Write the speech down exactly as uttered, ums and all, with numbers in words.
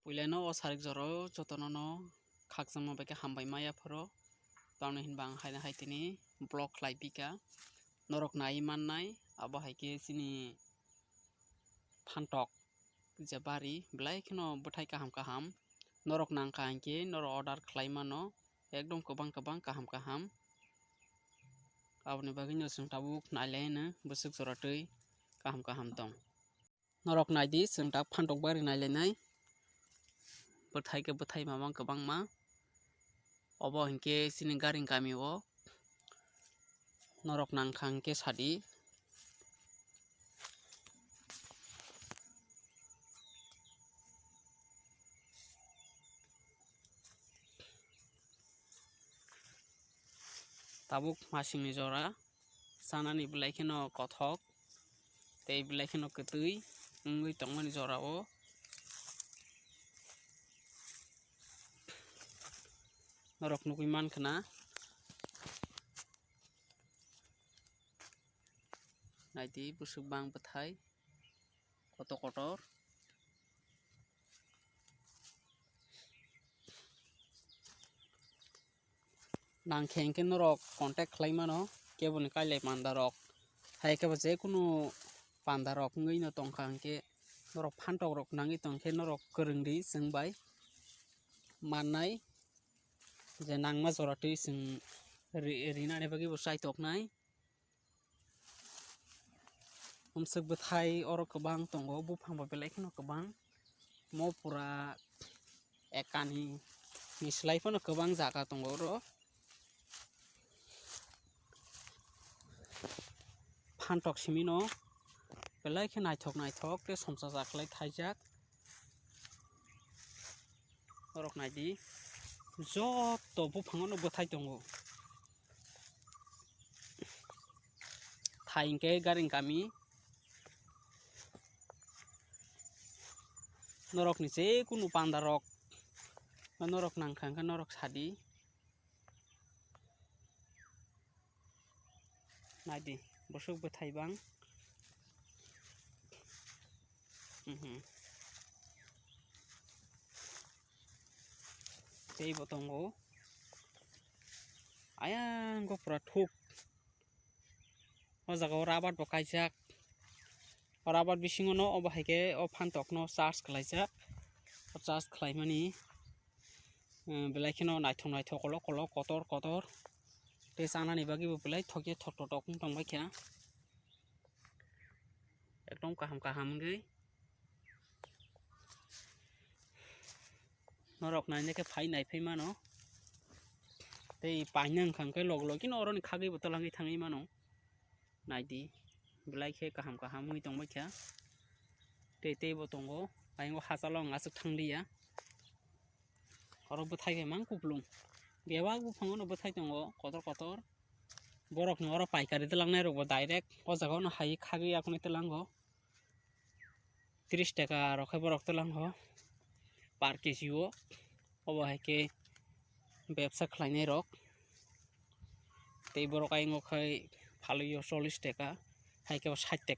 Puilano o sarik jora o jotono no khakchangma bai khe hambai ma yapharo. Tamoni hinba ang haino hai tini vlog khlai pika. Norok nai mannai, abo hai khe chini phantok je bari belai kheno bwthai kaham kaham. Norok nangkha hinkhe norok order khlai mano, ekdom kwbang kwbang kaham kaham. Aboni bagwino chwng tabuk nailaino bwswk jora twi kaham kaham tong. Norok naidi, chwng tak phantok bari nailainai. Bwthai khe bwthai mamang kwbangma. Obo hinkhe chini garing kami o. Norok nangkha hinkhe sadi. Tabuk masingni jora, chanani belai kheno kothok, tei belai kheno kwtwi wngwi tongmani jora o. Norok nugwi mankha na. Naidi bwswk bang bwthai. Kotor kotor. Nangkhe hinkhe norok contact khlai mano, keboni kailai panda rok. Hai khe bo je kunu panda rok wngwi no tongkha hinkhe norok phantok rok nangwi tongkhe norok kwrwng di chwng bai mannai, je nangma jora twi chwng ri-, rinani bagwi bo chaitoknai. Umswk bwthai oro kwbang tongo, buphang bo belai kheno kwbang. Mo pura ekani ni slai phano kwbang jaga tongo oro. Phantok simi no belai khe naithok naithok tei somsa jaklai thaijak. Norok naidi, joto buphango no bwthai tongo. Thai hinkhe garing kami. Norokni je kunu panda rok, norok nangkha hinkhe norok sadi. Naidi, bwswk bwthai bang. Mhm. Tei bo tongo. Ayang go pura thuk. O jaga o rabar bo kaijak. O rabar bisingo no obo hai khe o phantok no charge khlaijak. O charge khlaimani, eh, belai kheno naithok naithok, kolok kolok, kotor kotor. Tei chanani bagwi bo belai thok ye thok totok wng tong bai kha. Ekdom kaham kaham wngwi. Norok naina khe phai naiphai mano. Tei paina wngkha hwnkhe log logino oroni khagwi bo twlangwi thangwi mano. Naidi, belai khe kaham kaham wngwi tongbai kha. Tei tei bo tongo, ayang o hachalo ang aswk thang liya. Oro bwthai bai mang kuplung. Bebak buphango no bwthai tongo kotor kotor. Borok ni oro paikari twlangnai rok bo direct o jaga o no hai khagwi yakung twlango. Tris taka rok khe borok twlango per kg o. Obo hai khe bebsa khlainai rok. Tei borok ayang o khai phalwi o chollish taka, hai khe bo sait taka.